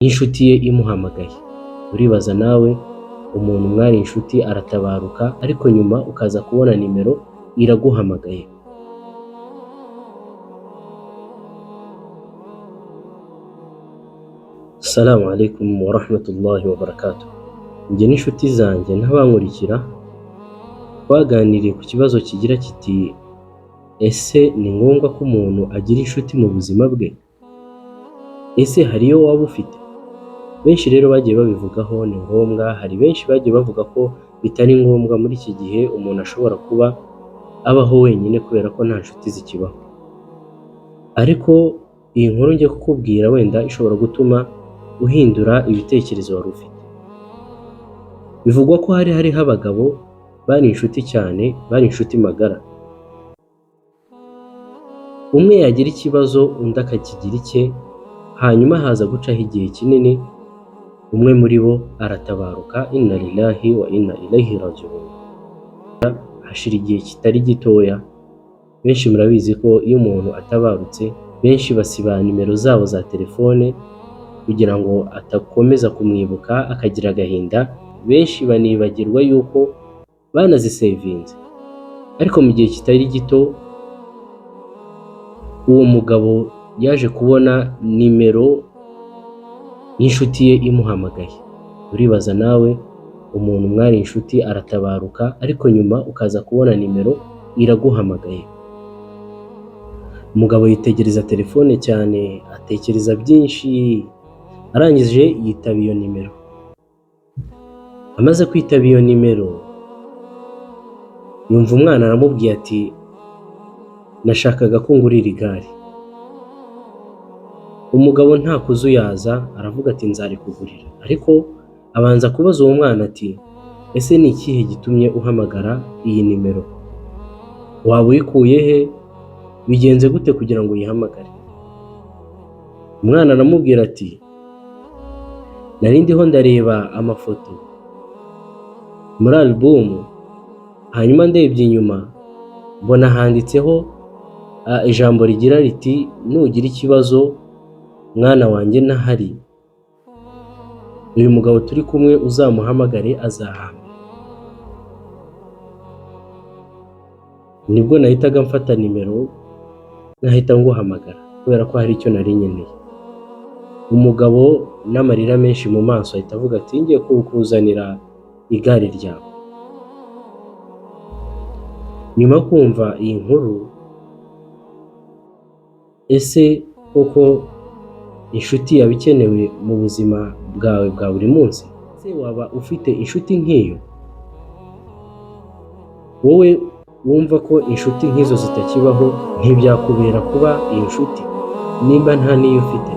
Nk'inshuti ye imuhamagaye. Uribaza nawe, umuntu mwari inshuti aratabaruka, ariko nyuma ukaza kubona nimero iraguhamagaye. Assalamu alaikum warahmatullahi wabarakatuh. Njye n'inshuti zanjye n'abankurikira twaganiriye ku kibazo kigira kiti: ese ni ngombwa ko umuntu agira inshuti mu buzima bwe? Ese hari iyo waba ufite? Benshi rero bagiye babivugaho ni ngombwa, hari benshi bagiye bavuga ko bitari ngombwa. Muri iki gihe umuntu ashobora kuba abaho wenyine kubera ko nta nshuti zikibaho. Ariko iyi nkuru ngiye kukubwira wenda ishobora gutuma uhindura ibitekerezo wari ufite. Bivugwa ko hari hariho abagabo bari inshuti cyane, bari inshuti magara. Umwe yagira ikibazo undi akakigira icye, hanyuma haza gucaho igihe kinini, umwe muri bo aratabaruka, inna lillahi wa inna ilayhi raji'un. Hashira igihe kitari gitoya, benshi murabizi ko iyo umuntu atabarutse, benshi basiba nimero zabo za telefone kugira ngo atakomeza kumwibuka akagira agahinda, benshi banibagirwa yuko banazisevinze. Ariko mu gihe kitari gito, uwo mugabo yaje kubona nimero y'inshuti ye imuhamagaye. Uribaza nawe, umuntu mwari inshuti aratabaruka, ariko nyuma ukaza kubona nimero iraguhamagaye. Umugabo yitegereza telefone cyane, atekereza byinshi, arangije yitaba iyo nimero. Amaze kwitaba iyo nimero, yumva umwana aramubwiye ati: nashakaga ko ngurira igare. Umugabo nta kuzuyaza aravuga ati nzarikugurira, ariko abanza kubaza uwo mwana ati: ese ni ikihe gitumye uhamagara iyi nimero? Waba uyikuye he? Bigenze gute kugira ngo uyihamagare? Umwana aramubwira ati: nari ndiho ndareba amafoto muri alubumu, hanyuma ndebye inyuma mbona handitseho ijambo rigira riti: nugira ikibazo mwana wanjye ntahari, uyu mugabo turi kumwe uzamuhamagare azahamba. Nibwo nahitaga mfata nimero nkahita nguhamagara kubera ko hari icyo nari nkeneye. Umugabo n'amarira menshi mu maso ahita avuga ati: ngiye kukuzanira igare ryawe. Nyuma yo kumva iyi nkuru, ese koko inshuti yaba ikenewe mu buzima bwawe bwa buri munsi? Ese waba ufite inshuti nk'iyo? Wowe wumva ko inshuti nk'izo zitakibaho, ntibyakubera kuba iyo nshuti nimba nta n'iyo ufite.